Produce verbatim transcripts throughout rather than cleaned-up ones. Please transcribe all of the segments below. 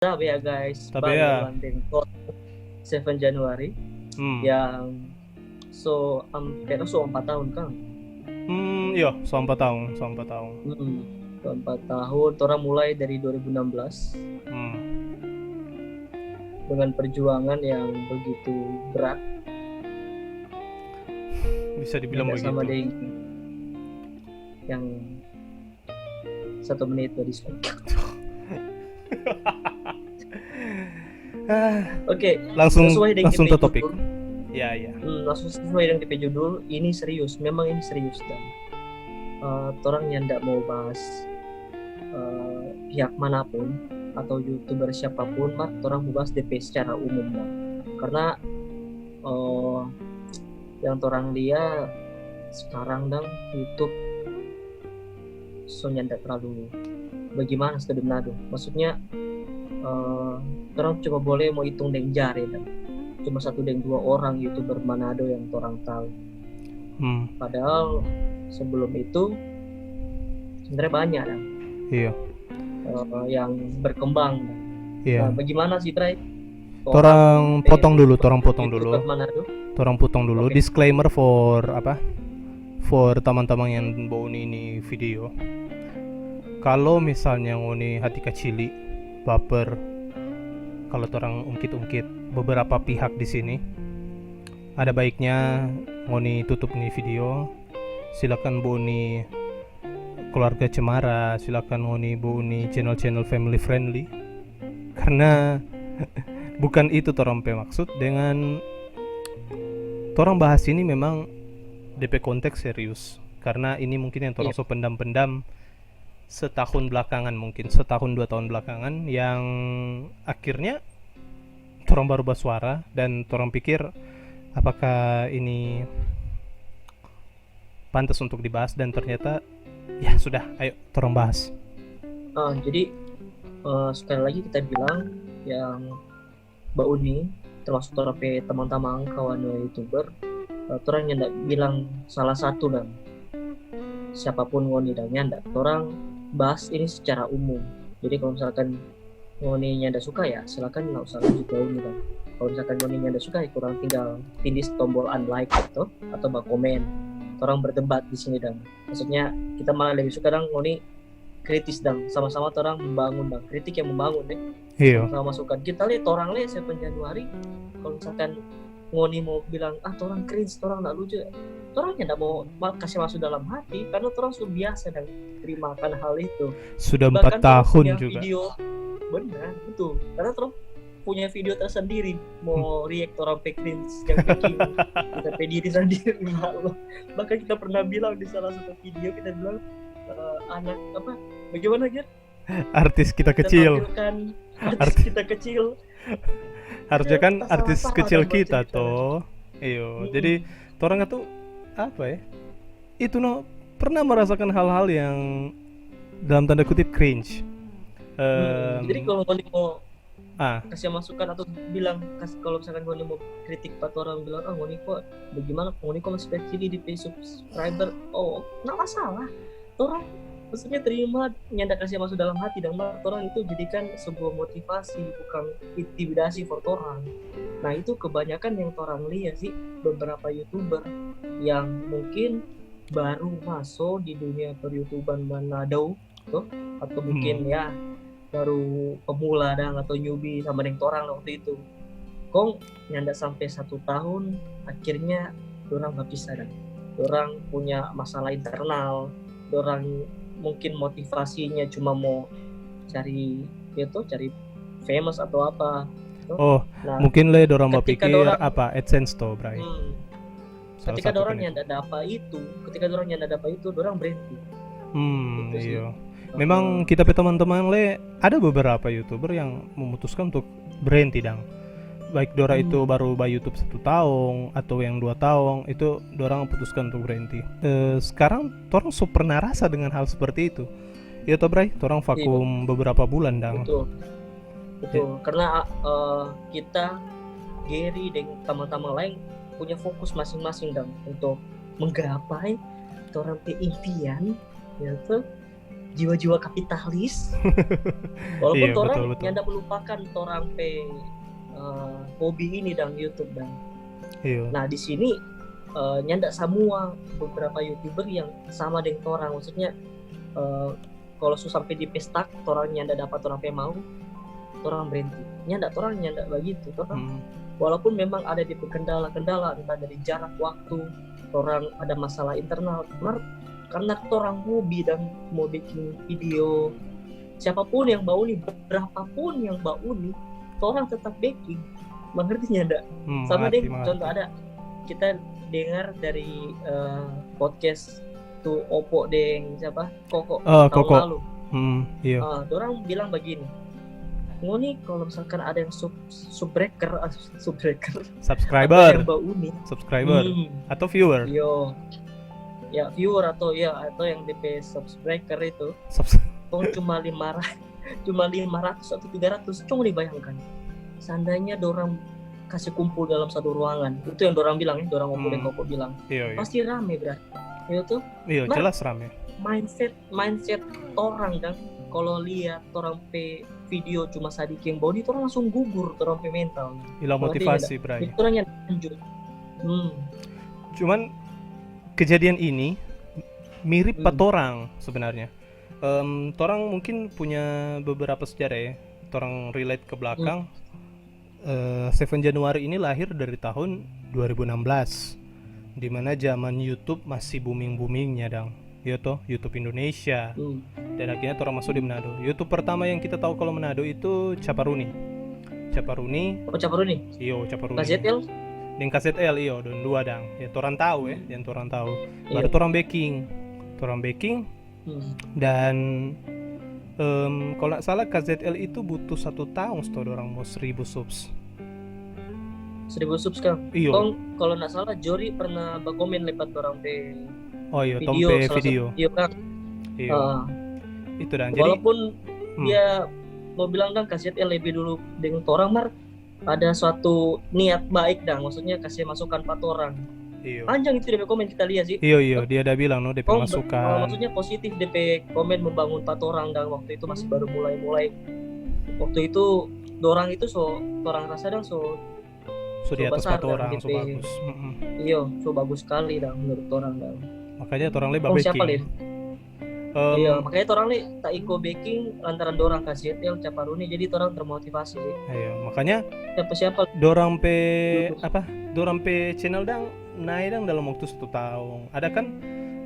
Tapi ya guys, Tapi ya. Seven January Hmm. Yang so am, kira so empat tahun kan? Hmm, iyo, so empat tahun, so empat tahun. Hmm, so empat tahun, torang mulai dari dua ribu enam belas Hmm. dengan perjuangan yang begitu berat. Bisa dibilang Beda sama begitu. Deng yang satu menit tadi. Ah, Oke, langsung sesuai dengan langsung kita ke topik. judul. Ya, ya. Hmm, langsung sesuai dengan P P judul, ini serius, memang ini serius dan eh, torang nyanda mau bahas eh, pihak manapun atau youtuber siapapun, mar torang mau bahas D P secara umum lah. Karena eh, yang torang lia sekarang dang YouTube so nyanda terlalu bagaimana studi Manado. Maksudnya eh, torang cuma boleh mau hitung deng jari dan cuma satu deng dua orang youtuber Manado yang torang tahu. Hmm. Padahal sebelum itu sebenarnya banyak kan Iya. eh, yang berkembang. Iya. Nah, bagaimana sih Bray? Torang eh, potong dulu, torang potong dulu. YouTuber Manado. Torang potong dulu. Oke. Disclaimer for apa? For tamang-tamang yang bau ini video. Kalau misalnya ngoni hati kacili, baper, kalau torang ungkit-ungkit beberapa pihak di sini, ada baiknya ngoni tutup ni video. Silakan boni keluarga cemara, silakan ngoni boni channel-channel family friendly. Karena bukan itu torang pe maksud dengan torang bahas ini, memang D P konteks serius. Karena ini mungkin yang torang Iya. So pendam-pendam setahun belakangan, mungkin setahun dua tahun belakangan, yang akhirnya torang baru bersuara dan torang pikir apakah ini pantas untuk dibahas, dan ternyata ya sudah, ayo torang bahas. Ah, jadi eh, sekali lagi kita bilang yang bau ni termasuk torang pe tamang-tamang kawan youtuber, eh, torang nyanda bilang salah satu dan siapapun ngoni dan nyanda. Torang bahas ini secara umum. Jadi kalau misalkan ngoni nyanda suka ya silakan nggak usah lanjut bau ni dan kalau misalkan ngoni nyanda suka ya kurang tinggal tindis tombol unlike gitu atau bakomen. Torang berdebat di sini dan maksudnya kita malah lebih suka dang ngoni kritis dang sama-sama torang membangun dang kritik yang membangun deh Iya. Sama masukan kita le torang le Seven Januari kalau misalkan ngoni mau bilang ah torang cringe torang nggak lucu torang nyanda mau ma- kasih masuk dalam hati karena torang sudah biasa dan terima akan hal itu Sudah Bahkan empat torang tahun punya juga. Video benar betul karena torang punya video tersendiri mau react orang pe cringe yang bikin kita pe diri sendiri malu bahkan kita pernah bilang di salah satu video kita bilang eh, anak apa bagaimana gitu Artis kita kecil. Tampilkan artis kita kecil Harusnya kan Kita artis salah-salah kecil dan kita bercerita. Toh. Iyo. Hmm. Jadi orang itu apa ya? Itu no pernah merasakan hal-hal yang dalam tanda kutip cringe. Hmm, Em, jadi kalau ngoni mau ah, kasih masukan atau bilang kas, kalau misalkan ngoni mau kritik pa orang bilang ah ngoni kok bagaimana ngoni kok masih kecil di pay subscriber oh nggak masalah orang maksudnya terima nyanda kasih masuk dalam hati dan orang itu jadikan sebuah motivasi bukan intimidasi for orang nah itu kebanyakan yang orang lihat sih beberapa youtuber yang mungkin baru masuk di dunia per YouTuber Manado tuh atau mungkin ya baru pemula dang atau newbie sama deng torang waktu itu kong nyanda sampai satu tahun akhirnya dorang berpisah dan dorang punya masalah internal dorang mungkin motivasinya cuma mau cari itu cari famous atau apa Oh, nah mungkin le dorang ketika bapikir dorang- apa AdSense toh, Bray. hmm, Salah ketika satu dorang kan itu. Nyanda dapa itu ketika dorang nyanda dapa itu dorang berhenti Hmm, Gitu sih. Iyo. Memang kita pe teman-teman le ada beberapa YouTuber yang memutuskan untuk berhenti dang. Baik dora itu Hmm. Baru ba YouTube satu tahun atau yang dua tahun itu dorang putuskan untuk berhenti. Eh, sekarang torang so pernah rasa dengan hal seperti itu. Iya toh Bray, torang vakum beberapa bulan dang. Betul. Betul. Karena eh, kita Gary dan teman-teman lain punya fokus masing-masing dang untuk menggapai orang pe impian gitu. jiwa-jiwa kapitalis. Walaupun Iya, torang betul, betul. nyanda melupakan torang pe eh, hobi ini dang, YouTube dang. Iya. Nah, di sini eh, nyanda samua beberapa YouTuber yang sama deng torang. Maksudnya eh, kalau su sampe di pe stuck, torang nyanda dapat torang pe mau, torang berhenti. Nyanda, torang nyanda bagitu. Torang Hmm. walaupun memang ada di kendala-kendala, entah dari jarak waktu, torang ada masalah internal, mar karna torang hobi dang mo bikin video, siapapun yang bauni, berapapun yang bauni, torang tetap bikin. Mengerti nyanda? Hmm, Sama mengerti, deng mengerti. Contoh ada, kita dengar dari eh, podcast tu Opo deng siapa? Koko Eh, tahun Koko. lalu. Hmm, iya. Ah, dorang bilang begini, ngoni kalau misalkan ada yang sub subbreaker, ah, subbreaker, ada Subscriber, yang bauni, subscriber hmm, atau viewer. Yo, ya viewer atau ya atau yang D P subscriber itu, Subs- kong cuma lima ratus, cuma lima ratus atau tiga ratus, cuma dibayangkan, seandainya dorang kasih kumpul dalam satu ruangan, itu yang dorang bilang ya, dorang Opo deng Hmm. Koko bilang, Iya, iya. Pasti rame, bro. Itu tuh Iya, Mar- jelas rame. mindset mindset orang kan, kalau lihat orang pe video cuma sadiki yang bauni, orang langsung gugur orang pe mental. Hilang Berarti motivasi, ada- Bray. Itu orang yang lanjut. Hmm. Cuman kejadian ini mirip pa Hmm. torang sebenarnya. Em, torang mungkin punya beberapa sejarah ya. Torang relate ke belakang. Eh, Seven January ini lahir dari tahun dua ribu enam belas, di mana zaman YouTube masih booming-boomingnya dang. Yo toh, YouTube Indonesia. Hmm. Dan akhirnya torang masuk di Manado. YouTube pertama yang kita tahu kalau Manado itu Caparuni. Caparuni, Oh, Caparuni. Iyo, Caparuni. K Z L. Deng K Z L, iyo, dong dua dang. Ya, torang tahu ya, yang torang tahu. Iya. Baru torang backing. Torang backing Hmm. dan em, kalau nggak salah K Z L itu butuh satu tahun setelah orang mau seribu subs. Seribu subs kan. Iyo. Kong kalau nggak salah Jori pernah bakomen lepat orang pe Oh iyo, tong video, pe salah satu video. Video kan. Iyo. Ah, Itu dan jadi walaupun hmm, dia mau bilang kan K Z L lebih dulu dengan torang, mar ada suatu niat baik dang, maksudnya kasih masukan pa torang. iyo. Panjang itu dia pe komen kita lihat sih. Iyo, iyo, dia ada bilang no, dia pe Kong be- masukan. Oh, maksudnya positif dia pe komen membangun pa torang dang, waktu itu masih baru mulai-mulai. Waktu itu dorang itu so, torang rasa dang so, So di so atas besar pa torang, dang, so D P. Bagus. Mm-mm. Iyo, so bagus sekali dang menurut torang dang. Makanya torang le Oh, siapa backing. Lin? Em, Iya, makanya torang le ta iko backing lantaran dorang K Z L Caparuni, jadi torang termotivasi sih. Iyo, makanya Siapa-siapa dorang pe YouTube. Apa? Dorang pe channel dang naik dang dalam waktu satu tahun. Ada kan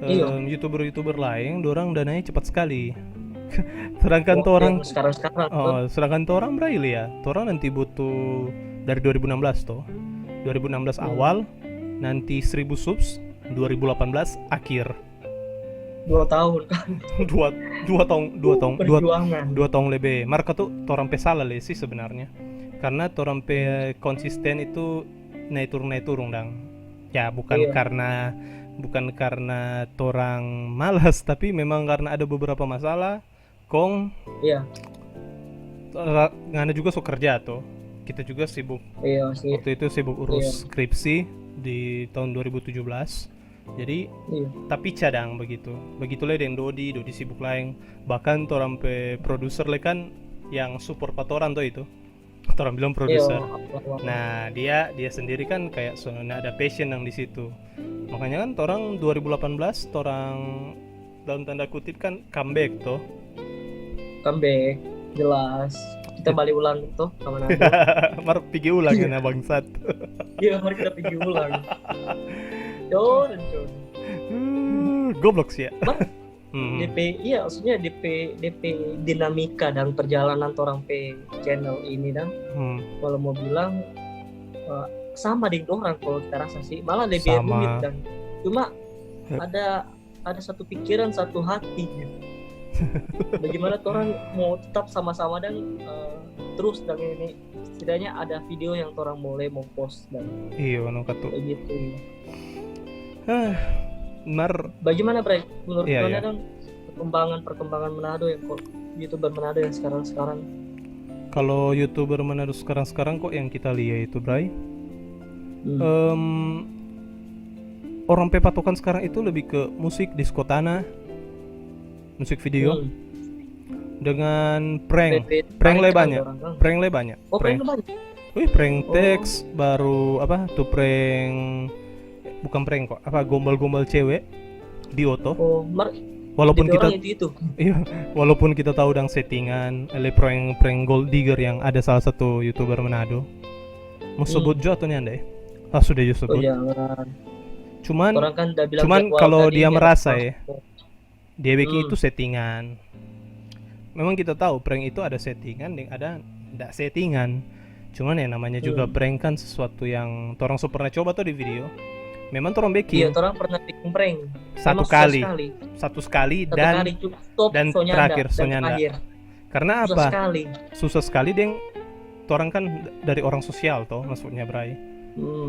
Iyo. em, YouTuber-YouTuber lain, dorang udah naik cepat sekali. Sedangkan Oh, torang yang sekarang-sekarang tuh. Oh, sedangkan torang Bray ya, torang nanti butuh dari dua ribu enam belas toh. Dua ribu enam belas Hmm. Awal, nanti seribu subs dua ribu delapan belas akhir. Dua tahun kan. Dua dua tong dua Uh, tong dua perjuangan. dua tong lebe. Mar katu torang pe salah le sih sebenarnya. Karena torang pe konsisten itu naik turun naik turun dang. Ya bukan Iya. Karena bukan karena torang malas, tapi memang karena ada beberapa masalah. Kong Iya. ra- ngana juga so kerja toh. Kita juga sibuk. Iya sih. Waktu itu sibuk urus skripsi di tahun dua ribu tujuh belas. Jadi Iya. tapi cadang begitu. Begitu le deng Dodi, Dodi sibuk laeng. Bahkan torang pe produser le kan yang support pa torang toh itu. Torang bilang Iya. produser. Apa-apa. Nah, dia dia sendiri kan kayak so ada passion yang di situ. Makanya kan torang dua ribu delapan belas torang dalam tanda kutip kan comeback toh. Comeback, jelas. Kita balik ulang toh ke Manado. Mar pigi ulang ya bangsat. Iya, mari kita pergi ulang. Cor, cor. Uh, goblok sih ya. Mar, Hmm. D P, iya, maksudnya D P, D P dinamika dan perjalanan orang pe channel ini dan Hmm. kalau mau bilang eh, sama deng orang kalau kita rasa sih, malah lebih Sama. rumit dan cuma Ya. ada ada satu pikiran, satu hati gitu. Bagaimana orang mau tetap sama-sama dan eh, terus dan ini setidaknya ada video yang orang mulai mau post dan Iyo, no katu. Begitu. Hah, mar Bagaimana, Bray? Menurut Iya, kalian iya. Dang, perkembangan perkembangan Manado yang kok YouTuber Manado yang sekarang-sekarang? Kalau YouTuber Manado sekarang-sekarang kok yang kita lihat itu, Bray, Hmm. em, orang pe patokan sekarang itu lebih ke musik, disko tanah, musik video. Hmm. Dengan prank. Prank le banyak. Prank le banyak. Oh, prank banyak. Wih, prank teks baru apa? Tu prank, bukan prank kok. Apa, gombal-gombal cewek di oto. Oh, mar-, walaupun kita itu, itu. Iya, walaupun kita tahu dang settingan, ele prank, prank gold digger yang ada salah satu YouTuber Manado. Mau sebut jo atau nyanda ya? Ah, sudah jo sebut. Oh, jangan. Cuman, cuman kalau dia merasa ya, dia bikin itu settingan. Memang kita tahu prank itu ada settingan deng ada ndak settingan. Cuman ya namanya juga prank kan sesuatu yang torang so pernah coba tuh di video. Memang torang bikin. Iya, torang pernah bikin prank. Satu kali. Satu sekali dan terakhir, so nyanda. Karena apa? Susah sekali deng torang kan dari orang sosial toh, maksudnya, Bray.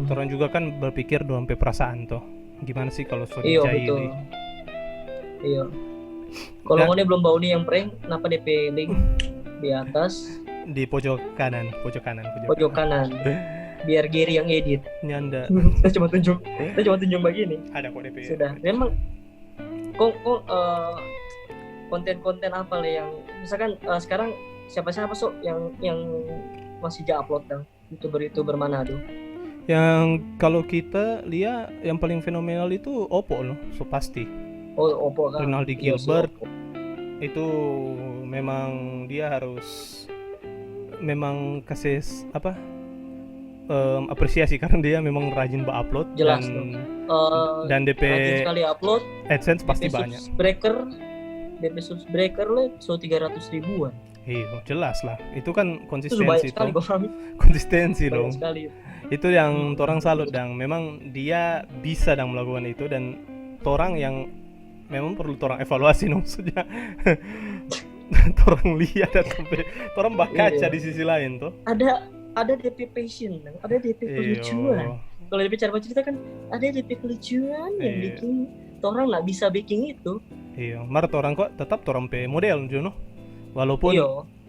Torang juga kan berpikir dorang pe perasaan toh. Gimana sih kalau so dijaili? Iyo. Kalau ngoni belum bau ni yang prank, napa depe link di atas? Di pojok kanan, pojok kanan, pojok kanan. Biar Gary yang edit. Nyanda. Kita cuma tunjuk, kita cuma tunjuk begini. Ada kok depe. Sudah. Memang kong, kong, eh, konten-konten apa le yang misalkan, eh, sekarang siapa-siapa so yang, yang masih ja upload dang? YouTuber-YouTuber Manado. Yang kalau kita lia yang paling fenomenal itu Oppo loh, so pasti. Oh, Oppo kan. Rinaldi Gilbert itu memang dia harus memang kasih apa, em, apresiasi karena dia memang rajin ba-upload dan, eh, dan depe rajin sekali upload, AdSense pasti banyak. Subscriber, depe subscriber le so tiga ratus ribuan. Iya, jelas lah. Itu kan konsistensi toh. Konsistensi dong. Itu yang torang salut dang. Memang dia bisa dang melakukan itu dan torang yang memang perlu torang evaluasi no, maksudnya. Torang lihat dan sampai torang bakaca di sisi lain toh. Ada, ada depe passion, ada depe kelucuan. Kalau dia bicara cerita kan ada depe kelucuan yang bikin torang nggak bisa bikin itu. Iya, mar torang kok tetap torang pe model jo no. Walaupun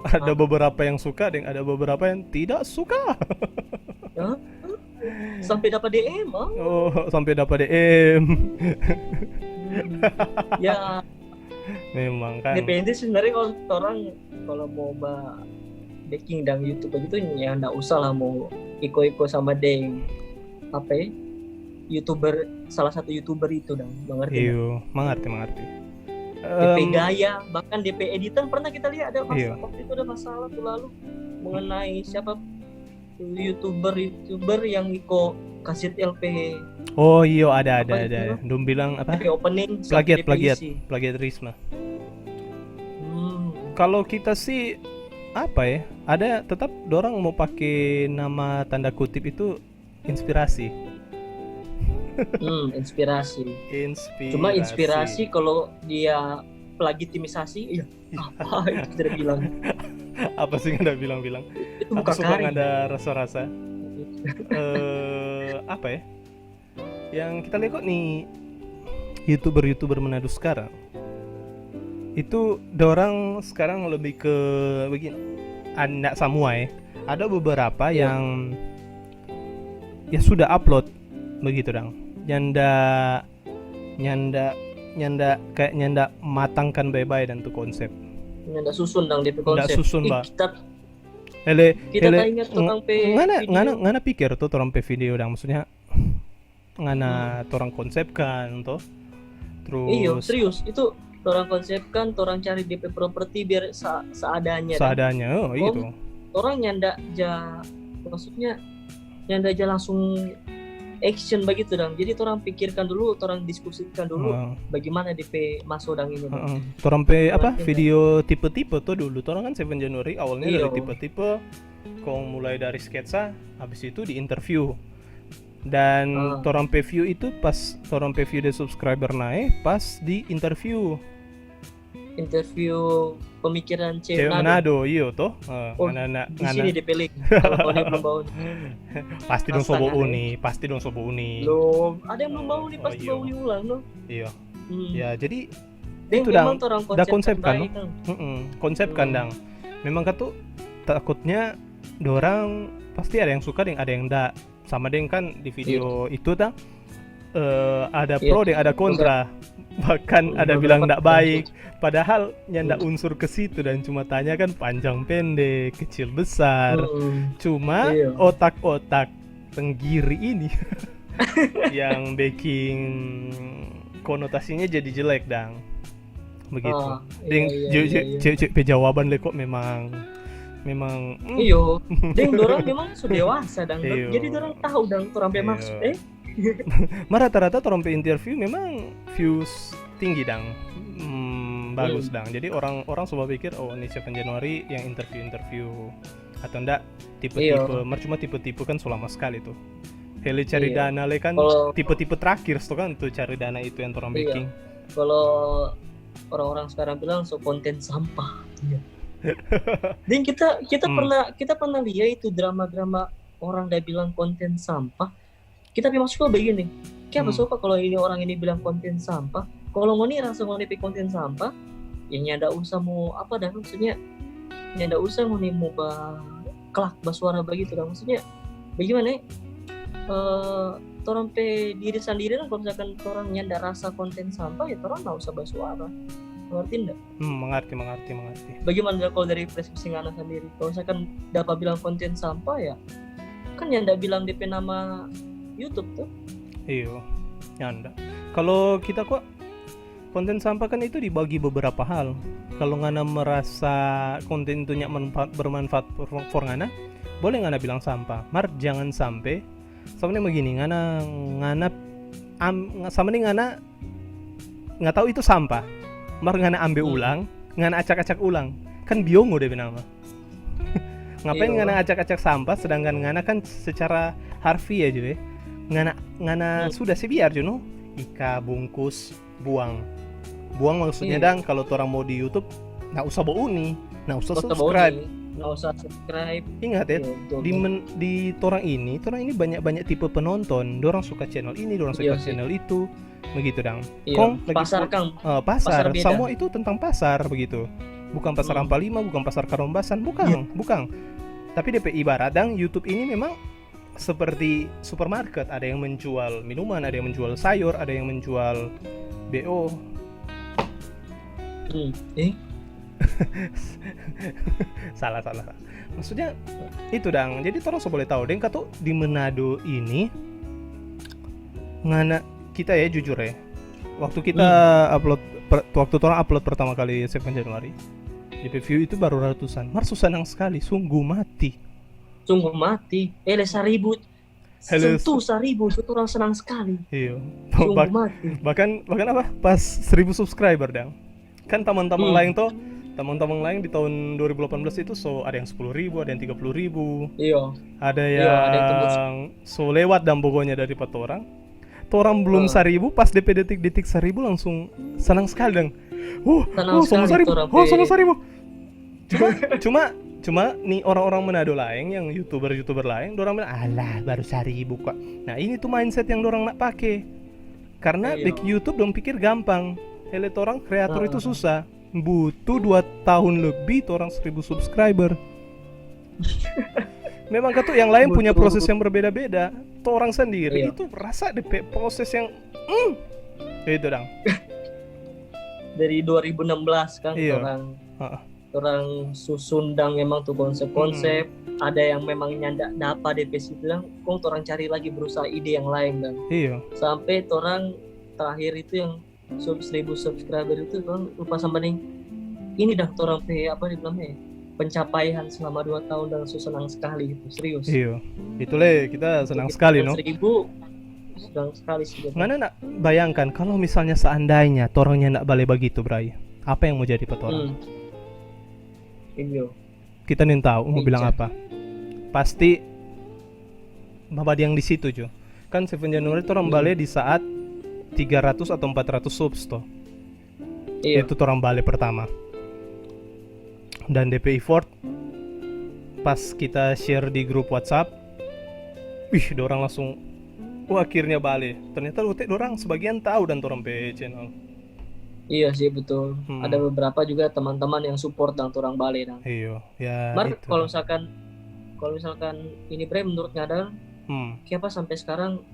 ada beberapa yang suka dan ada beberapa yang tidak suka. Sampai dapat D M, oh. Oh, sampai dapat D M. Ya. Memang kan. Depende sebenarnya kalau orang kalau mau ba bikin dang YouTube begitu ya ndak usah lah mau iko-iko sama deng apa ya, YouTuber, salah satu YouTuber itu dang, mengerti? Iyo, mengerti, mengerti. Depe gaya, bahkan depe editan pernah kita lihat ada masalah, waktu itu ada masalah tuh lalu mengenai siapa YouTuber, YouTuber yang iko kaset L P. Oh iyo, ada, ada, ada. Dong bilang apa? Plagiat, plagiat, plagiarisme. Hmm. Kalau kita sih apa ya? Ada tetap dorang mau pakai nama tanda kutip itu inspirasi. Hmm, inspirasi. Inspirasi. Cuma inspirasi kalau dia plagitimisasi, iya. Apa itu tidak bilang? Apa sih nggak bilang-bilang? Aku suka nggak ada rasa-rasa. Eh, apa ya? Yang kita lihat kok nih YouTuber-YouTuber Manado sekarang. Itu dorang sekarang lebih ke begini. Anak semua ya. Ada beberapa yang ya sudah upload begitu dang. Nyanda nyanda nyanda kayak nyanda matangkan bae-bae dan tu konsep. Nyanda susun dang depe konsep. Nda susun ba. Kita, hele, kita hele, ingat orang pe ngana, video. Ngana, ngana pikir tuh orang pe video dang, maksudnya ngana orang konsepkan tuh. Terus iyo, serius itu orang konsepkan, orang cari depe properti biar sa, seadanya. Seadanya, oh, itu. Orang nyanda ja, maksudnya nyanda ja langsung action begitu dang. Jadi orang pikirkan dulu, orang diskusikan dulu bagaimana depe maso dang ini. Orang pe apa video tipe-tipe tuh dulu. Orang kan Seven January awalnya dari tipe-tipe, kong mulai dari sketsa, habis itu di interview. Dan orang pe view itu pas orang pe view dan subscriber naik pas di interview. Interview pemikiran cewek Manado, iyo toh. Oh, ngana, di sini depe link. Kalau kau belum bau. Pasti dong sobo uni, pasti dong sobo uni. Belum, ada yang belum bau nih, pasti bau uni ulang no. Iyo. Ya, jadi itu dang, da konsepkan no. Konsepkan dang. Memang katu takutnya dorang pasti ada yang suka deng ada yang nda. Sama deng kan di video itu tah, eh, ada pro deng ada kontra. Bahkan ada bilang ndak baik. Padahal nyanda unsur ke situ dan cuma tanya kan panjang pendek, kecil besar. Cuma otak-otak tenggiri ini yang bikin konotasinya jadi jelek dang. Begitu. Deng, cewek-cewek pe jawaban le kok memang memang mm. Iyo, deng dorang memang su dewasa dang. Iyo. Jadi dorang tahu dang torang pe maksud eh. Ma rata-rata torang pe interview memang views tinggi dang. Hmm, bagus dang. Jadi orang orang su bapikir oh ini Seven January yang interview-interview atau ndak tipe-tipe, mar cuma tipe-tipe kan su lama sekali tuh. Hele cari dana le kan tipe-tipe terakhir tuh kan tuh cari dana itu yang torang bikin. Kalau orang-orang sekarang bilang so konten sampah. Deng kita kita pernah kita pernah lia itu drama-drama orang da bilang konten sampah. Kita pe maksud begini, kiapa so pa kalau ini orang ini bilang konten sampah? Kalau ngoni rasa ngoni pe konten sampah, ya nyanda usah mo apa dah maksudnya, nyanda usah ngoni mo ba klak basuara begitu dah maksudnya. Bagaimana eh? Eh, torang pe diri sandiri lah kalau misalkan torang nyanda rasa konten sampah ya torang nggak usah basuara. Ngerti ndak? Hmm, mengerti, mengerti, mengerti. Bagaimana kalau dari persepsi ngana sendiri? Kalau misalkan dapa bilang konten sampah ya, kan nyanda bilang depe nama YouTube tuh. Iyo, nyanda. Kalau kita kok konten sampah kan itu dibagi beberapa hal. Kalau ngana merasa konten itu nyak manfaat, bermanfaat for, for ngana, boleh ngana bilang sampah. Mar jangan sampe sama ni begini, ngana ngana am, sama ni ngana nggak tahu itu sampah. Mar ngana ambe ulang, ngana acak-acak ulang. Kan biongo dia nama. Ngapain ngana acak-acak sampah sedangkan ngana kan secara harfiah aja ya. Ngana ngana sudah sih biar juno. Ika bungkus buang. Buang maksudnya dang kalau torang mau di YouTube nggak usah bauni, nggak usah subscribe. Nggak usah subscribe. Ingat ya, di men, di torang ini, torang ini banyak-banyak tipe penonton. Dorang suka channel ini, dorang suka channel itu, begitu dang. Kong lagi pasar kang. Eh, pasar, semua itu tentang pasar begitu. Bukan pasar Ampa Lima, bukan pasar Karombasan, bukan, bukan. Tapi depe ibarat dang YouTube ini memang seperti supermarket, ada yang menjual minuman, ada yang menjual sayur, ada yang menjual B O. Hmm. Eh? Salah, salah. Maksudnya itu dang. Jadi torang so boleh tahu deng katu di Manado ini ngana kita ya jujur ya. Waktu kita upload per, waktu torang upload pertama kali Seven January, depe view itu baru ratusan. Mar su sanang sekali, sungguh mati. Sungguh mati. Ele saribu. Sentuh saribu, itu orang senang sekali. Iyo. Sungguh mati. Bahkan bahkan apa? Pas seribu subscriber dang. Kan tamang-tamang lain toh, tamang-tamang lain di tahun dua ribu delapan belas itu so ada yang sepuluh ribu, ada yang tiga puluh ribu. Iyo. Ada yang so lewat dang pokoknya dari pa torang. Torang belum saribu, pas depe detik-detik saribu langsung senang sekali dang. Uh, Senang uh, sama sekali saribu, torang oh, sama pe- saribu. Cuma, cuma, cuma ni orang-orang Manado laeng yang youtuber-youtuber laeng, dorang bilang, alah baru saribu kok. Nah ini tuh mindset yang dorang nak pake. Karena Iya. di YouTube dong pikir gampang. Hele torang kreator itu Ah. susah. Butuh dua tahun lebih torang seribu subscriber. Memang katu yang lain punya Butuh. Proses yang berbeda-beda. Torang sendiri Iya. Itu rasa depe proses yang mm, itu dang. Dari dua ribu enam belas kan Iya. orang Heeh. orang susun dang memang tuh konsep-konsep. Ada yang memang nyanda dapa depe situ dang, kong orang cari lagi berusaha ide yang lain dang. Iya. Sampai orang terakhir itu yang sub- seribu subscriber itu orang lupa sampai nih. Ini dah orang pe apa dibilang eh pencapaian selama dua tahun dan so senang sekali itu serius. Iya. Itulah kita senang sekali no. Seribu senang sekali sih. Gitu. Ngana nak bayangkan kalau misalnya seandainya torangnya nak bale begitu, Bray, apa yang mau jadi petorang? Hmm. Iya. Kita nih tahu mau Iya. Bilang apa. Pasti babadiang di situ jo. Kan Seven January torang Hmm. Bale di saat tiga ratus atau empat ratus subs toh. Iya. Itu torang Bale pertama. Dan depe effort pas kita share di grup WhatsApp, wih, dorang langsung, wah, akhirnya Bale. Ternyata rute dorang sebagian tahu dan torang pe channel. Iya sih betul. Hmm. Ada beberapa juga teman-teman yang support dan orang Bale dan. Iyo, ya Mar, itu. Kalau misalkan kalau misalkan ini Bre menurut Ngadal, Hmm. siapa sampai sekarang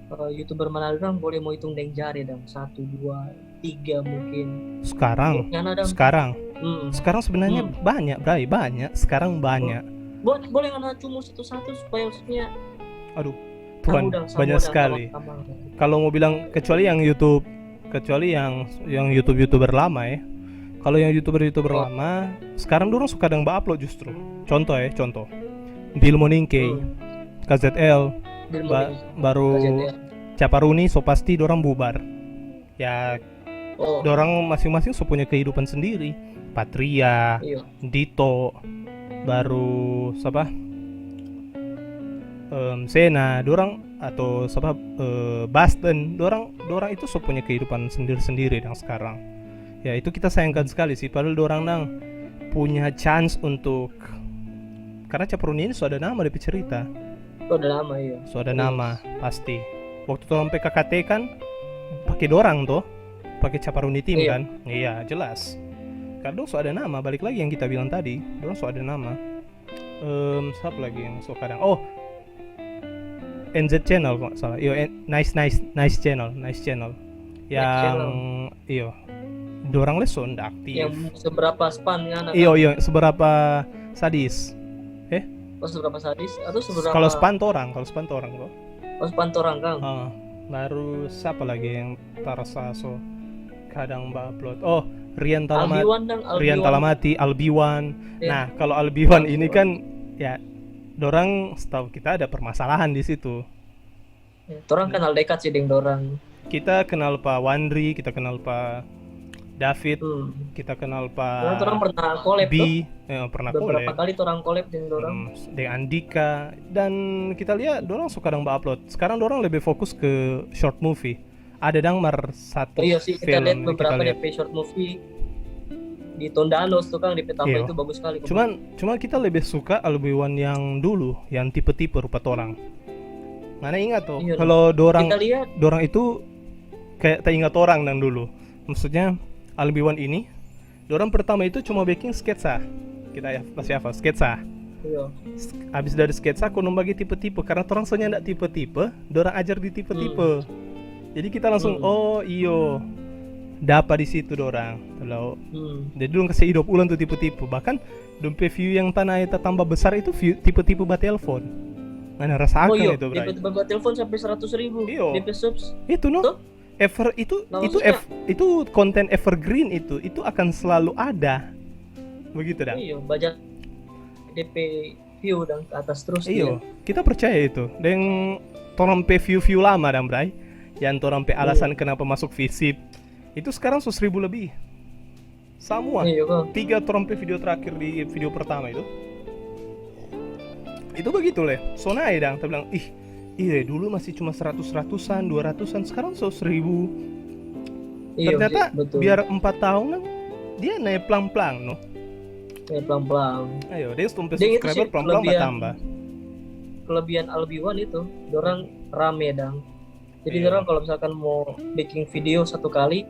eh, YouTuber Manado dang boleh mo hitung deng jari dang, satu, dua, tiga mungkin. Sekarang, Ngana dang. sekarang, Hmm. sekarang sebenarnya Hmm. banyak, Bray, banyak. Sekarang banyak. Boleh, boleh ngana cumu satu-satu supaya maksudnya Aduh, tahu Tuhan, dang, sama banyak dang, sekali. Sama, sama. Kalau mau bilang kecuali yang YouTube, kecuali yang yang YouTube YouTuber lama ya. Kalau yang YouTuber YouTuber Oh. lama, sekarang dorang suka dang ba-upload justru. Contoh ya, contoh. Dil Moningkey, Hmm. K Z L, Dil ba- Moningkey, baru K Z L. Caparuni so pasti dorang bubar. Ya, Oh, dorang masing-masing so punya kehidupan sendiri. Patria, iya. Dito, baru siapa? Em, Sena, dorang atau siapa, eh, Basten, dorang dorang itu so punya kehidupan sendiri-sendiri dang sekarang. Ya, itu kita sayangkan sekali sih, padahal dorang dang punya chance untuk, karena Capruni ini so ada nama depe cerita. Itu udah lama, iya. So ada Iya. Nama pasti. Waktu torang P K K T kan pake dorang toh, pake Caparuni Team Iya. Kan? Iya, jelas. Karena dong so ada nama, balik lagi yang kita bilang tadi, dorang so ada nama. Em, siapa lagi yang so kadang? Oh, N Z Channel kok nggak salah. Iyo, N- nice nice nice channel, nice channel. Yang Channel. Iyo, dorang le so nda aktif. Yang seberapa span ngana? Iyo, iyo, seberapa sadis. Oh, seberapa sadis? Atau seberapa? Kalau span torang, kalau span torang kok. Oh, span torang kang. Ah, baru siapa lagi yang tarasa so kadang ba-upload? Oh, Rian Talamati. Albiwan dang, Albiwan. Rian Talamati, Albiwan. Iya. Nah, kalau Albiwan ini Albiwan. Kan ya, dorang setahu kita ada permasalahan di situ. Ya, torang kenal dekat sih deng dorang. Kita kenal pa Wandri, kita kenal pa David, Hmm. kita kenal pa Karena torang pernah collab Bi, tuh. eh, pernah Beberapa collab. Kali torang collab deng dorang. Hmm, deng Andika, dan kita lihat dorang so kadang ba-upload. Sekarang dorang lebih fokus ke short movie. Ada dang mar satu Iya sih, kita film lihat yang beberapa kita lihat. depe short movie di Tondanos tuh kang, depe tambah Iya. Itu bagus sekali. Cuman, cuman kita lebih suka Albiwan yang dulu, yang tipe-tipe rupa torang. Ngana ingat tuh, Iya, kalau dorang kita lihat. Dorang itu kayak teringat orang dang dulu. Maksudnya Albiwan ini, dorang pertama itu cuma bikin sketsa. Kita ya masih hafal sketsa. Iya. Abis dari sketsa, kong dong bagi tipe-tipe. Karena torang so nyanda tipe-tipe, dorang ajar di tipe-tipe. Hmm. Jadi kita langsung, Hmm. Oh iyo, dapa di situ dorang. Kalau Hmm. jadi dong kasih hidup ulang tuh tipe-tipe. Bahkan dong pe view yang tanah eta tambah besar itu view tipe-tipe ba telepon. Ngana rasakan Oh iya, itu, Bray. Tipe-tipe ba telepon sampai seratus ribu. Iyo. Depe subs. Itu no? Tuh. Ever itu Nah, itu maksudnya ev- itu konten evergreen itu, itu akan selalu ada. Begitu dah. Iya, banyak depe view dang ke atas terus. Iyo, Dia. Kita percaya itu. Deng torang pe view-view lama dang, Bray. Yang torang pe alasan Iya. Kenapa masuk FISIP. Itu sekarang so seribu lebih. Semua. Iya kang. Tiga torang pe video terakhir di video pertama itu. Itu begitu le. So nae dang, ta bilang, ih, iya dulu masih cuma seratus-ratusan, dua ratusan, sekarang so seribu. Iya, Ternyata betul. Biar empat tahun kan, dia nae plang-plang no. Ya pelan-pelan. Ayo, dia stompe Dia itu subscriber sih pelan-pelan kelebihan. Bertambah. Kelebihan Albiwan itu, dorang rame dang. Jadi Iya. Dorang kalau misalkan mau bikin video satu kali,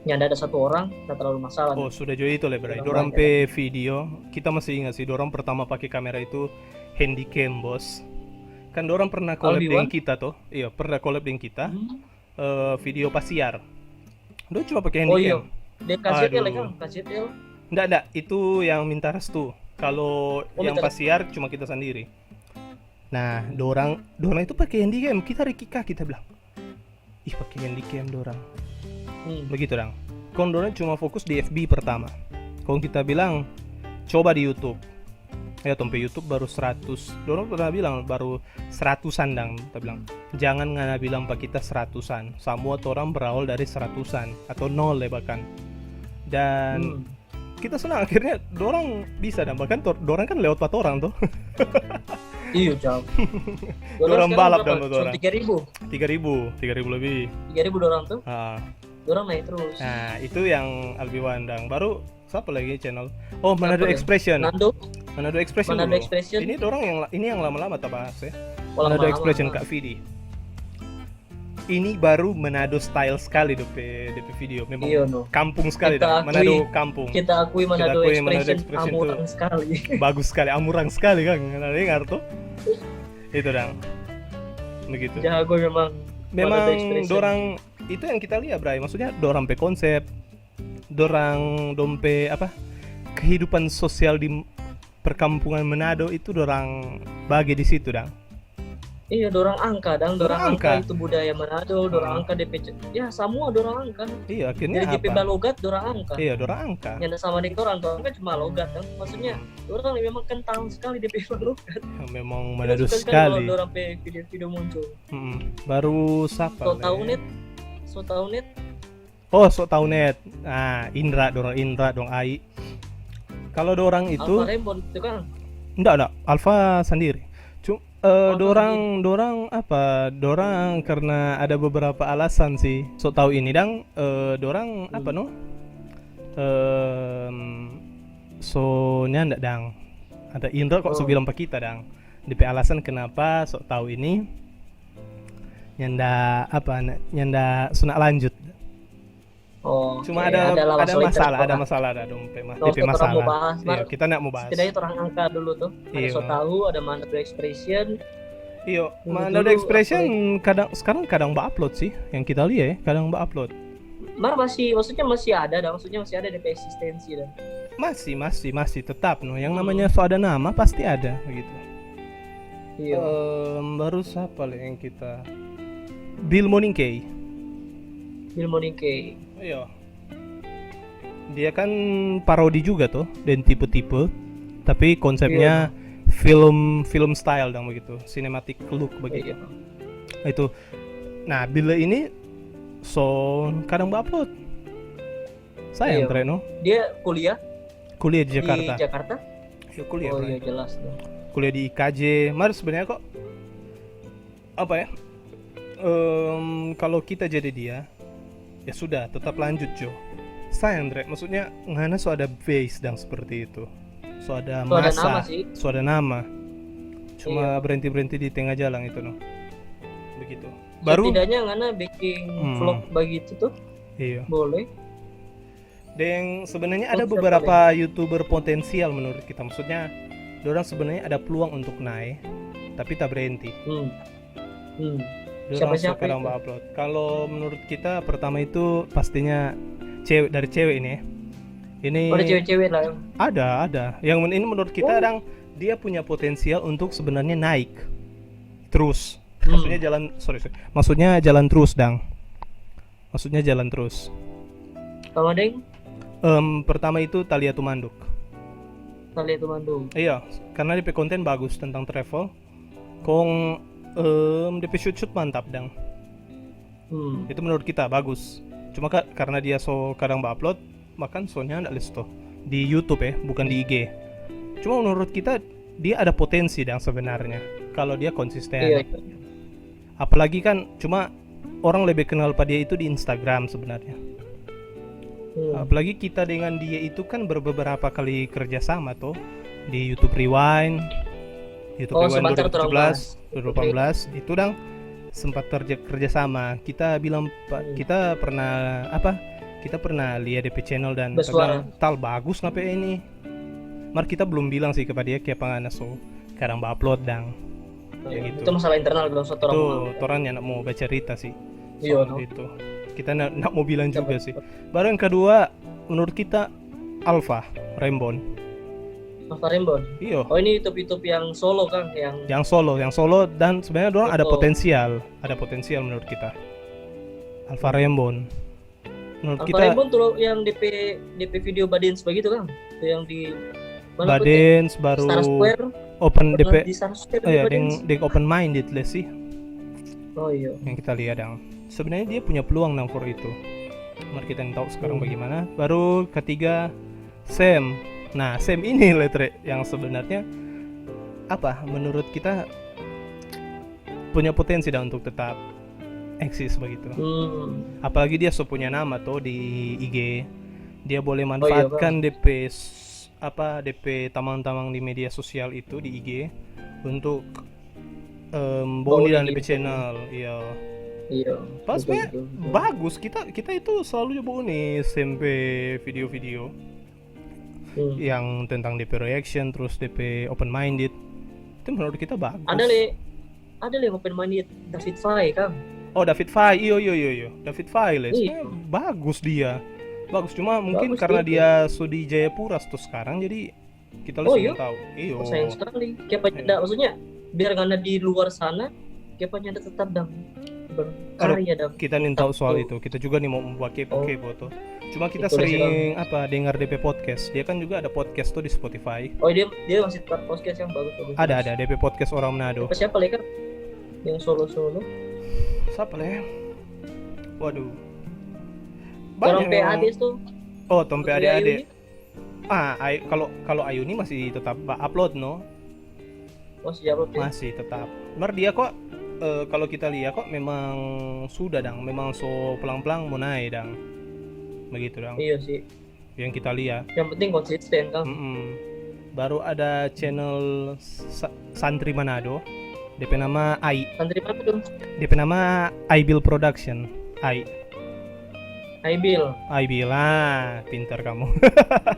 nyanda ada satu orang, nggak terlalu masalah. Oh, sudah juga itu le, Bray. Dorang Dorang banyak. Pe video, kita masih ingat sih, dorang pertama pakai kamera itu handycam, bos. Kan dorang pernah collab Albiwan? Deng kita toh. Iya, pernah collab deng kita. Hmm. Eh, video pasiar. Dong cuma pakai Oh iya, handycam. Dia K Z L ya Aduh. Kang, K Z L. Nggak, nggak. Itu yang minta restu. Kalau Oh, yang minta pasiar cuma kita sendiri. Nah, dorang dorang itu pakai handycam. Kita rikika, kita bilang, ih, pakai handycam dorang. Hmm. Begitu dang. Kong dorang cuma fokus di F B pertama. Kong kita bilang, coba di YouTube. Ya, tong pe YouTube baru seratus. Dorang pernah bilang baru seratusan dang. Kita bilang, jangan ngana bilang pa kita seratusan. Samua torang berawal dari seratusan atau nol ya bahkan. Dan Hmm. kita senang akhirnya dorang bisa dang. Bahkan tor- dorang kan lewat pa torang tuh. Iya, jauh. Dorang balap dang, Berapa? dorang. Tiga ribu. Tiga ribu, tiga ribu lebih. Tiga ribu dorang tuh. Ah. Dorang naik terus. Nah, itu yang Albiwan dang. Baru siapa lagi channel? Oh, Manado Siapa ya? Expression. Nando. Manado Expression Manado dulu. Expression. Ini dorang yang la- ini yang lama-lama ta bahas ya. Oh, Manado lama-lama, Expression lama. Kak Fidi. Ini baru Manado style sekali depe depe video. Memang Iya, no. Kampung sekali Kita dah. Manado akui- Kampung. Kita akui Manado akui Expression, Manado Expression amurang tuh sekali. Bagus sekali, amurang sekali kan. Ngana dengar tuh. Itu dang. Begitu. Jago memang. Memang dorang itu yang kita lihat, Bray. Maksudnya dorang pe konsep, dorang dong pe apa, kehidupan sosial di perkampungan Manado itu dorang bage di situ dang. Iya, dorang angka dang, dorang angka itu budaya Manado, dorang angka D P C, ya samua dorang angka. Iya, akhirnya Jadi D P apa? Balogat dorang angka. Iya, dorang angka. Nyanda sama deng dorang, dorang kan cuma logat kan. Maksudnya dorang memang kental sekali D P Balogat. Memang Kita Manado suka sekali sekali. Kalau dorang pe video-video muncul. Mm-mm. Baru siapa? So tau le? net, so tau net. Oh, so tau net. Ah, Indra dong, Indra dong ai. Kalau dorang itu Alfa Rembon itu kan. Enggak, enggak. Alfa sendiri. Cuma eh, Alfa dorang dorang apa? Dorang karena ada beberapa alasan sih. So tau ini dang eh, dorang apa no? Em, so nyanda dang. Ada Indra kok so Oh. bilang pa kita dang. Depe alasan kenapa so tau ini nyanda apa na- nyanda so nak lanjut. Oh, Cuma oke. ada Adalah ada masalah masalah, ada internal. masalah dong pe ma- Nggak depe usah terlalu masalah. Bahas, Iya, Mar. Kita ndak mau bahas. Setidaknya orang angka dulu tuh. Ada Iya. So Tau, ada Manado Expression. Iyo, Dulu-dulu Manado Expression kadang sekarang kadang ba-upload sih, yang kita lihat ya, kadang ba-upload. Mar masih, maksudnya masih ada, dah. Maksudnya masih ada depe eksistensi, dah. Masih, masih, masih tetap no. Yang Hmm. namanya so ada nama pasti ada begitu. Iya. Em, baru siapa le yang kita Bill Moningkey. Bill Moningkey. Iya. Dia kan parodi juga tuh dan tipe-tipe, tapi konsepnya film film style dong begitu, cinematic look begitu. Iya. Itu. Nah, Bill ini so kadang ba-upload. Sayang Iya. Tre no. Dia kuliah Kuliah di Jakarta. di Jakarta. Ya, kuliah. Oh Bro. Iya, jelas dong. Kuliah di I K J. Mar sebenarnya kok apa ya? Em, kalau kita jadi dia, ya sudah, tetap lanjut jo. Sayang Dre, maksudnya ngana so ada base dong seperti itu. So ada So ada masa, nama sih. So ada nama. Cuma Iya. Berhenti-berhenti di tengah jalan itu no. Begitu. Baru Setidaknya ngana bikin Hmm. vlog begitu tuh Iya. boleh. Dan sebenarnya ada Konsep beberapa YouTuber potensial menurut kita. Maksudnya, orang sebenarnya ada peluang untuk naik, tapi tak berhenti. Hmm. Hmm. Dia Siapa-siapa langsung kadang itu? Upload. Kalau menurut kita pertama itu pastinya cewek, dari cewek ini. Ini Oh, ada cewek-cewek lah. Ada, ada. Yang men- ini menurut kita Oh. Dang, dia punya potensial untuk sebenarnya naik terus. Hmm. Maksudnya jalan, sorry, sorry. Maksudnya jalan terus, Dang. Maksudnya jalan terus. Sama deng Em, pertama itu Thalia Tumanduk. Thalia Tumanduk. Iya, karena depe konten bagus tentang travel. Kong em, depe shoot-shoot mantap, Dang. Hmm. Itu menurut kita bagus. Cuma ka- karena dia so kadang ba-upload, makan soalnya ndak listo di YouTube ya, bukan di I G. Cuma menurut kita dia ada potensi, Dang, sebenarnya kalau dia konsisten. Iya. Apalagi kan cuma orang lebih kenal pa dia itu di Instagram sebenarnya. Hmm. Apalagi kita dengan dia itu kan ber- beberapa kali kerja sama tuh di YouTube Rewind, YouTube Oh, Rewind sebentar, dua ribu tujuh belas, dua ribu delapan belas itu, Dang, sempat kerja kerja sama. Kita bilang, "Pak, Hmm. kita pernah apa? Kita pernah lihat depe channel dan Bersuara. Tal bagus ngape ini." Mar kita belum bilang sih kepada dia kayak apa ngana so kadang ba-upload, Dang. Iya, gitu. Itu masalah internal dong, satu orang. Itu orang yang mau baca cerita sih. Iya, Soal no. itu. Kita nggak mau bilang Iya, juga betul. Sih. Baru yang kedua, menurut kita Alfa Rembon. Alfa Rembon. Iyo. Oh, ini YouTube-YouTube yang solo kan, yang Yang solo, yang solo dan sebenarnya orang ada Betul. potensial, ada potensial menurut kita. Alfa Rembon. Menurut Alfa kita Rembon tuh yang D P D P video badens begitu kan? Itu yang di mana tuh? Badens baru Star Square. open Pernah DP. Di Star Square Oh ya, badens. Deng, deng open minded lah sih. Oh iya. Yang kita lihat, Dang. Sebenarnya dia punya peluang, Dang, for itu. Mar kita yang tahu sekarang Hmm. bagaimana. Baru ketiga, Sam. Nah, Sam ini, Letre, yang sebenarnya apa? Menurut kita punya potensi, Dang, untuk tetap eksis begitu. Hmm. Apalagi dia so punya nama tuh di I G. Dia boleh Oh, iya, manfaatkan DP s- apa, DP tamang-tamang di media sosial itu di I G untuk em, bawa Bawa di dalam di DP channel. Iya. Iya. Pas Betul, banyak betul, betul. Bagus, kita kita itu selalu bawa nih S M P video-video Hmm. yang tentang DP reaction, terus DP open minded. Itu menurut kita bagus. Ada le, ada le open minded David Fay kan? Oh, David Fai, iyo iyo iyo iyo. David Fai le. Iya. Sebenarnya bagus dia. Bagus, cuma mungkin Bagus karena dia. Dia so di Jayapura terus sekarang, jadi kita le Oh, seng iya? Tahu. Iyo. Oh, sayang sekali. Kiapa nyanda, maksudnya biar ngana di luar sana, kiapa nyanda tetap dang berkarya dang. Kita nih tahu soal Tuh. Itu. Kita juga nih mau buat kepo Oh. Kepo tuh. Cuma kita Itu sering apa dengar D P podcast. Dia kan juga ada podcast tuh di Spotify. Oh, dia dia masih tetap podcast yang bagus bagus. Ada ada D P podcast orang Manado. Siapa lagi kan? Yang solo solo. Siapa le? Waduh. Orang Banyak memang. P A D tuh. Oh, Tompe Putri Ade-ade. Ayuni. Ah, Ay- kalau kalau Ayuni masih tetap ba- upload no. Masih upload ya? Masih tetap. Mar dia kok eh, kalau kita lihat kok memang sudah dang, memang so pelang-pelang mau naik dang. Begitu dang. Iya sih. Yang kita lihat. Yang penting konsisten kan. Mm-mm. Baru ada channel sa- Santri Manado. D P nama Ai. Santri mana tuh? D P nama Aibil Production. Ai. Aibil. Aibil ah, pintar kamu.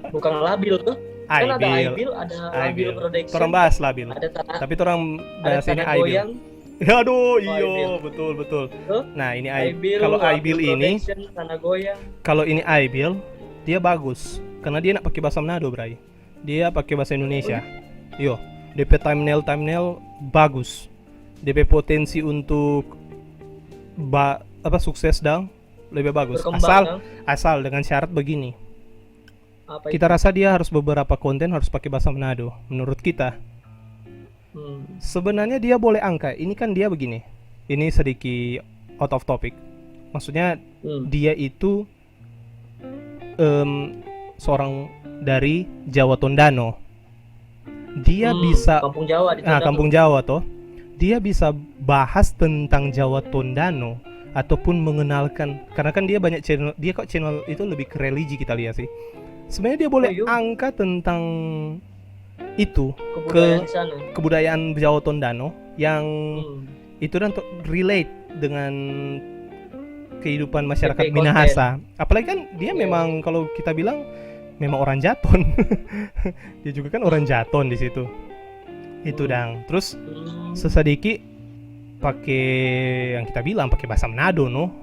Bukan Labil tuh. Kan ada Aibil. Aibil, ada Labil Aibil. Production. Orang bahas Labil. Ada tanah. Tapi orang Ada bahas ini tanah Aibil. goyang. Aduh, Oh, iyo, Aibil. Betul betul. Tuh. Nah, ini Ai- Aibil. kalau Labil Aibil ini, Production, tanah goyang. Kalau ini Aibil, dia bagus karena dia nak pakai bahasa Manado, bray. Dia pakai bahasa Indonesia. Yo, D P thumbnail thumbnail bagus. D P potensi untuk ba apa sukses dang lebih bagus. Berkembang, Asal dang. Asal dengan syarat begini. Apa Kita rasa dia harus beberapa konten harus pakai bahasa Manado menurut kita. Hmm. Sebenarnya dia boleh angka. Ini kan dia begini. Ini sedikit out of topic. Maksudnya Hmm. dia itu em, seorang dari Jawa Tondano. Dia Hmm, bisa Kampung Jawa di Ah, sana Kampung tuh. Jawa toh. Dia bisa bahas tentang Jawa Tondano ataupun mengenalkan, karena kan dia banyak channel, dia kok channel itu lebih ke religi kita lihat sih. Sebenarnya dia boleh Oh, iya. Angka tentang itu Kebudayaan di sana. Kebudayaan Jawa Tondano yang Hmm. Itu dan to- relate dengan kehidupan masyarakat P P Minahasa. Apalagi kan dia Iya. Memang kalau kita bilang memang orang Jaton. Dia juga kan orang Jaton di situ. Itu Hmm. Dang. Terus Hmm. sesedikit pakai yang kita bilang pakai bahasa Manado no.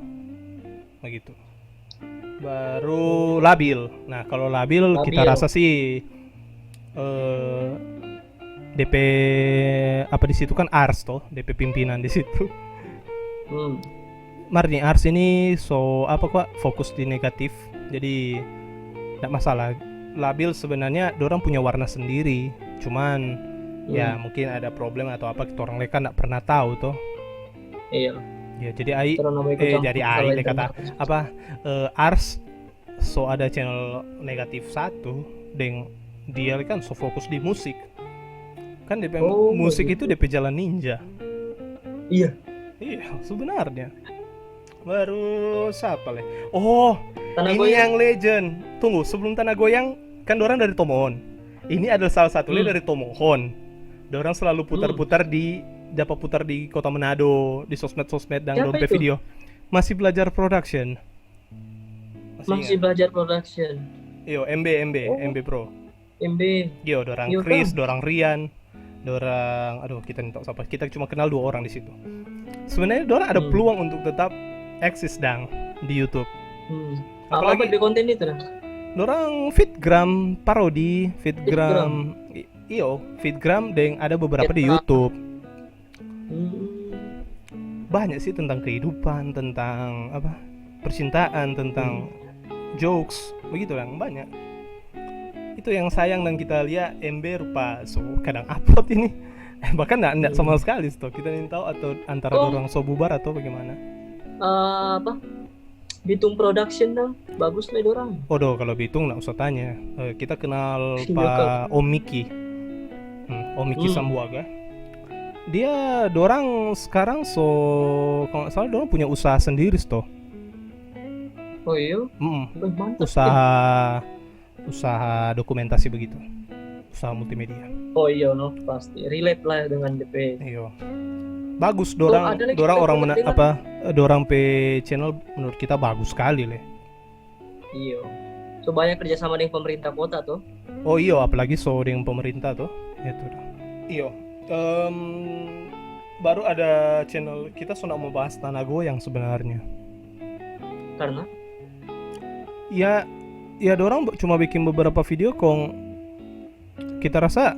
Begitu. Baru Labil. Nah, kalau Labil kita Labil. Rasa sih eh D P apa di situ kan Ars toh, D P pimpinan di situ. Hmm. Mar ni Ars ini so apa kok fokus di negatif. Jadi ndak masalah. Labil sebenarnya dorang punya warna sendiri. Cuman ya Hmm. mungkin ada problem atau apa kita orang leka ndak pernah tahu toh. Iya. Ya jadi ai Karena namanya ikut eh campur jadi kalau ai itu dia kata nggak- apa eh, Ars so ada channel negatif satu deng dia kan so fokus di musik. Kan D P Oh, musik gitu. Itu D P jalan ninja. Iya. Iya, sebenarnya. Baru siapa le? Oh, Tanah ini Goyang. Yang legend. Tunggu, sebelum Tanah Goyang kan dorang dari Tomohon. Ini adalah salah satu le Hmm. Dari Tomohon. Dorang selalu putar-putar di dapat putar di kota Manado, di sosmed-sosmed dan Siapa dorang pe itu? Video. Masih Belajar Production. Masih Ingat? Belajar Production. Iyo, M B M B, Oh. M B Pro. M B. Iyo, dorang Iyo, Chris, kan? Dorang Rian, dorang aduh kita nih tahu siapa. Kita cuma kenal dua orang di situ. Sebenarnya dorang ada Hmm. Peluang untuk tetap eksis dang di YouTube. Hmm. Apalagi Apa-apa di konten itu nah? Dorang fitgram parodi, fitgram. I- Iyo, fitgram deng ada beberapa di Fitgram. YouTube. Hmm. Banyak sih tentang kehidupan, tentang apa? Percintaan, tentang Hmm. Jokes, begitu dang, banyak. Itu yang sayang dan kita lihat M B rupa so kadang upload ini. Bahkan ndak ndak sama Hmm. Sekali toh. Kita nih tahu atau antara Oh. Dorang so bubar atau bagaimana. Eh, apa? Bitung Production dong, bagus le dorang. Odoh, kalau Bitung ndak usah tanya. Eh, kita kenal Iya, Pak kok. Om Miki. Hmm, Om Miki Hmm. Sambuaga. Dia dorang sekarang so kalau nggak salah dorang punya usaha sendiri toh. Oh iya. Mm, Wih, mantap. Usaha usaha dokumentasi begitu. Usaha multimedia. Oh iya no, pasti relate lah dengan D P. Iyo. Bagus dorang ada lagi dorang kita orang pernah mena- bilang. Apa eh, dorang pe channel menurut kita bagus sekali le. Iya. So banyak kerjasama dengan pemerintah kota tuh. Oh iyo, apalagi so dengan pemerintah tuh. Itu. Iyo. Em, Baru ada channel kita so nda mo bahas tanah goyang sebenarnya. Karena Ya, ya dorang be- cuma bikin beberapa video kong kita rasa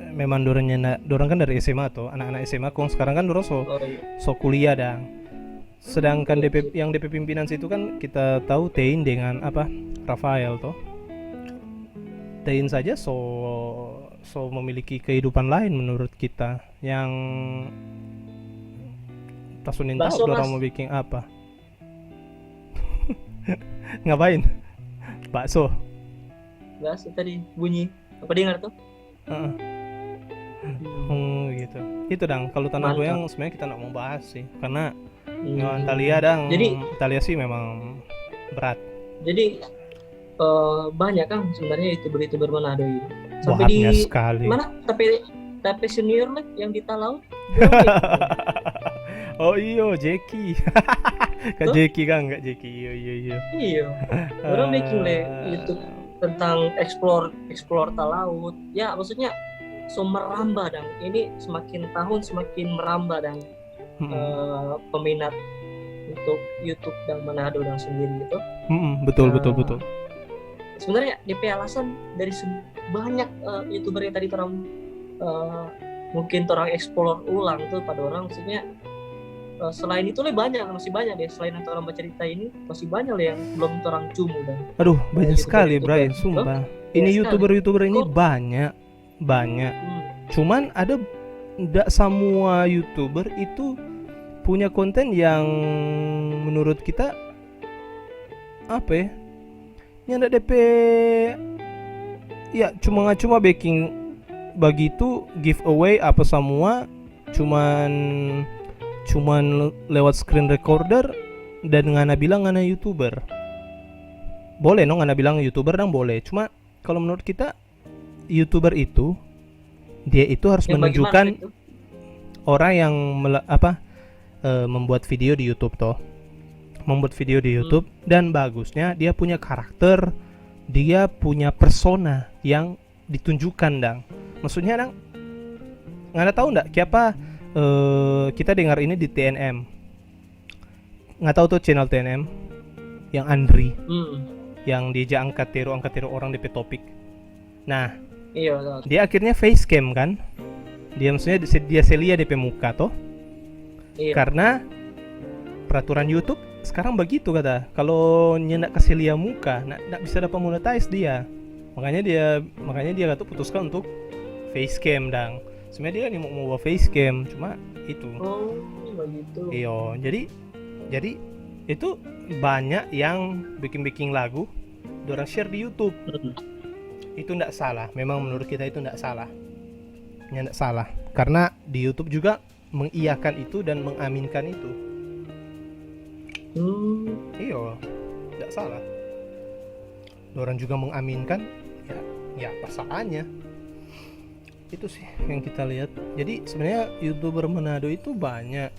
eh, memang dorang nyanda, dorang kan dari S M A to, anak-anak S M A kong sekarang kan dorang so oh iya. so kuliah dang. Sedangkan Iya, D P, yang D P pimpinan situ kan kita tahu Tein dengan apa, Rafael to. Tein saja so so memiliki kehidupan lain menurut kita yang tasunin tahu Bakso, dorang Mas. Mau bikin apa. Ngapain? Bakso. Bakso tadi bunyi. Apa dengar tuh? Heeh. Hmm. Hmm, gitu. Itu dang, kalau tanah Mantap. Goyang sebenarnya kita nggak mau bahas sih, karena Hmm. ya, Italia dang, Jadi Italia sih memang berat. Jadi eh, banyak kan sebenarnya youtuber-youtuber Manado ini. Sampai Banyak di sekali. Mana? Tapi tapi senior lah yang di Talaut. Oh iyo, Jeki. Kak Tuh. Jeki kan, Kak Jeki. Iyo, iyo, iyo. Iya. Orang bikin le YouTube tentang explore explore Talaut. Ya maksudnya so merambah dang. Ini semakin tahun semakin merambah dang Mm-mm. eh, peminat untuk YouTube dan Manado dan sendiri gitu. Mm-mm, betul, betul, Eh, betul. Sebenarnya D P alasan dari se- banyak eh, youtuber yang tadi orang eh, mungkin orang explore ulang tuh pada orang maksudnya eh, selain itu le banyak masih banyak deh selain yang orang bercerita ini masih banyak le yang belum orang cumu dan Aduh, banyak YouTuber- sekali, YouTuber. Bray, Hah? sumpah. Banyak Ini sekali. YouTuber-YouTuber ini Kok- banyak, banyak. Hmm. Cuman ada ndak semua YouTuber itu punya konten yang menurut kita apa ya? Yang ndak D P ya cuma cuma bikin begitu giveaway apa semua cuman cuman lewat screen recorder dan ngana bilang ngana YouTuber. Boleh no ngana bilang YouTuber dang boleh. Cuma kalau menurut kita YouTuber itu dia itu harus Yang menunjukkan bagaimana itu? Orang yang mela- apa eh, membuat video di YouTube toh. Membuat video di Hmm. YouTube dan bagusnya dia punya karakter, dia punya persona yang ditunjukkan dang. Maksudnya dang, ngana tahu ndak siapa eh, kita dengar ini di T N M. Nggak tahu tuh channel T N M yang Andri Hmm. yang dia ja angkat teru angkat teru orang D P topik. Nah, Iya, tahu. Dia akhirnya face cam kan. Dia maksudnya dia, dia selia D P muka toh. Iya. Karena peraturan YouTube sekarang begitu kata. Kalau nya ndak kasih lia muka, ndak ndak bisa dapat monetize dia. Makanya dia makanya dia kata putuskan untuk face cam dang. Sebenarnya dia ni mau mau face cam, cuma itu. Oh, begitu. Iyo, jadi jadi itu banyak yang bikin-bikin lagu, dorang share di YouTube. Hmm. Itu ndak salah. Memang menurut kita itu ndak salah. Ya ndak salah. Karena di YouTube juga mengiyakan itu dan mengaminkan itu. Hmm. Iyo, ndak salah. Dorang juga mengaminkan, ya, ya apa salahnya? Itu sih yang kita lihat. Jadi sebenarnya YouTuber Manado itu banyak.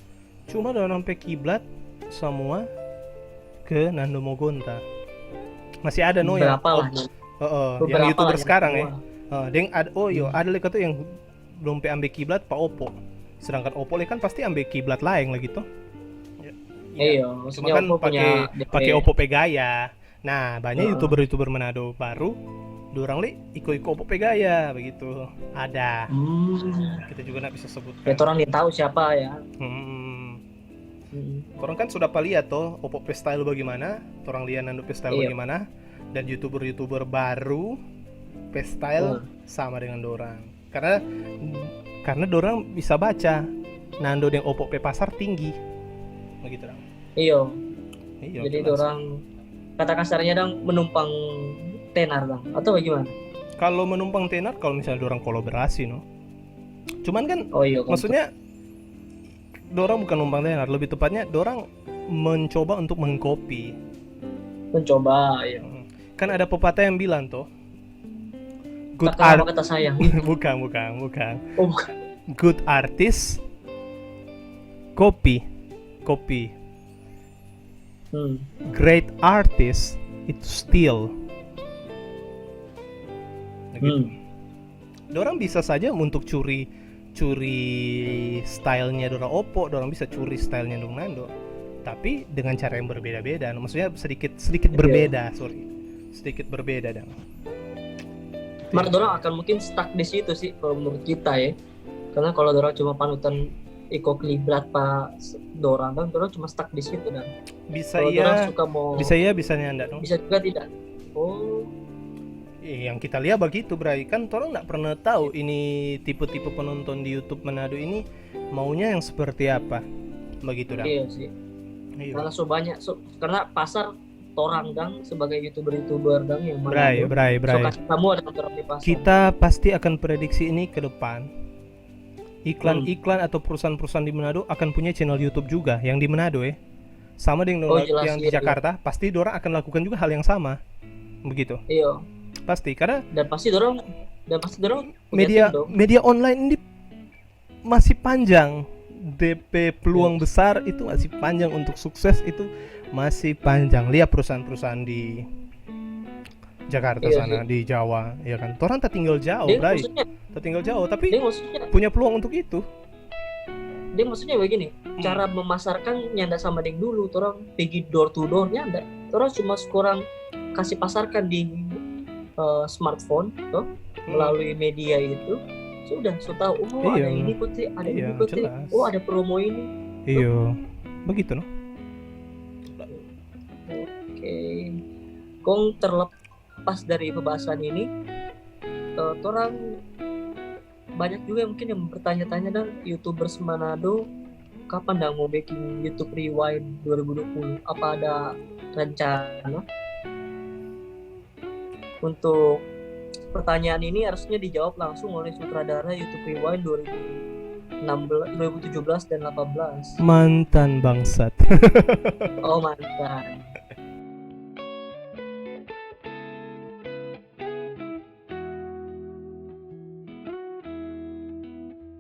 Cuma dorang pe kiblat semua ke Nando Mogonta. Masih ada no yang Berapa lah? Heeh, yang Beberapa YouTuber lah, sekarang ya. Wah. Heeh, deng ad, oh iyo, Hmm. ada lagi tu yang belum pe ambe kiblat pa Oppo. Sedangkan Oppo lagi kan pasti ambe kiblat laeng lagi toh. Ya. Iya, Cuma maksudnya kan Oppo punya pakai D P. Pakai Oppo pe gaya. Nah, banyak Heeh. YouTuber-YouTuber Manado baru, dorang le iko-iko Oppo pe gaya begitu. Ada. Hmm. Kita juga ndak bisa sebutkan. Ya orang yang tahu siapa ya. Hmm. Hmm. Orang kan sudah paliat toh, Oppo pe style bagaimana, orang lihat Nando pe style Iya. Bagaimana, dan YouTuber-YouTuber baru pe style Hmm. sama dengan dorang. Karena karena dorang bisa baca Nando deng Oppo pe pasar tinggi. Begitu dong. Iya. Iya, Jadi jelas. Orang kata kasarnya dong menumpang tenar dong atau bagaimana? Kalau menumpang tenar kalau misalnya dorang kolaborasi no. Cuman kan Oh iya. Kan. Maksudnya dorang bukan numpang tenar, lebih tepatnya dorang mencoba untuk mengkopi. Mencoba ya. Hmm. Kan ada pepatah yang bilang tuh, good Kata art apa kata sayang? bukan bukan bukan. Oh bukan. Good artist copy, copy. Hmm. Great artist itu steal. Begitu. Hmm. Dorang bisa saja untuk curi curi stylenya dorang opo, dorang bisa curi stylenya dong Nando, tapi dengan cara yang berbeda-beda. Maksudnya sedikit sedikit berbeda, sorry, sedikit berbeda dang. Mar dorang akan mungkin stuck di situ sih kalau menurut kita ya. Karena kalau dorang cuma panutan iko kiblat pa dorang, kan dorang cuma stuck di situ dang. Bisa iya, suka mau, bisa iya, bisa nyanda dong. Bisa juga tidak. Oh. Eh, yang kita lihat begitu, Bray. Kan torang nggak pernah tahu ini tipe-tipe penonton di YouTube Manado ini maunya yang seperti apa. Begitu dah. Iya sih. Iya. Malah so banyak, so, karena pasar torang dang sebagai youtuber-youtuber dang yang mana, Bray, Bray, Bray. So, kamu ada di pasar. Kita pasti akan prediksi ini ke depan. Iklan-iklan atau perusahaan-perusahaan di Manado akan punya channel YouTube juga yang di Manado ya. Sama dengan oh, jelas, yang iya, di Jakarta, iya. Pasti dorang akan lakukan juga hal yang sama. Begitu. Iya. Pasti karena dan pasti dorang dan pasti dorang media media online ini masih panjang. D P peluang besar itu masih panjang, untuk sukses itu masih panjang. Lihat perusahaan-perusahaan di Jakarta iya, sana sih. Di Jawa, ya kan. Torang tertinggal jauh, Bray. Tertinggal jauh, tapi punya peluang untuk itu. Dia maksudnya begini, hmm. Cara memasarkan nyanda sama deng dulu, torang pergi door to door nyanda. Torang cuma sekarang kasih pasarkan di uh, smartphone tuh hmm. Melalui media itu sudah so tahu oh iya. Ada ini kok, ada iya, ini kok, oh ada promo ini. Iyo, begitu no. Oke, kong terlepas dari pembahasan ini, uh, torang banyak juga mungkin yang bertanya-tanya dang, YouTubers Manado kapan dang mau bikin YouTube Rewind dua ribu dua puluh? Apa ada rencana? Untuk pertanyaan ini harusnya dijawab langsung oleh sutradara YouTube Rewind dua ribu enam belas, dua ribu tujuh belas dan delapan belas. Mantan bangsat. Oh, mantan.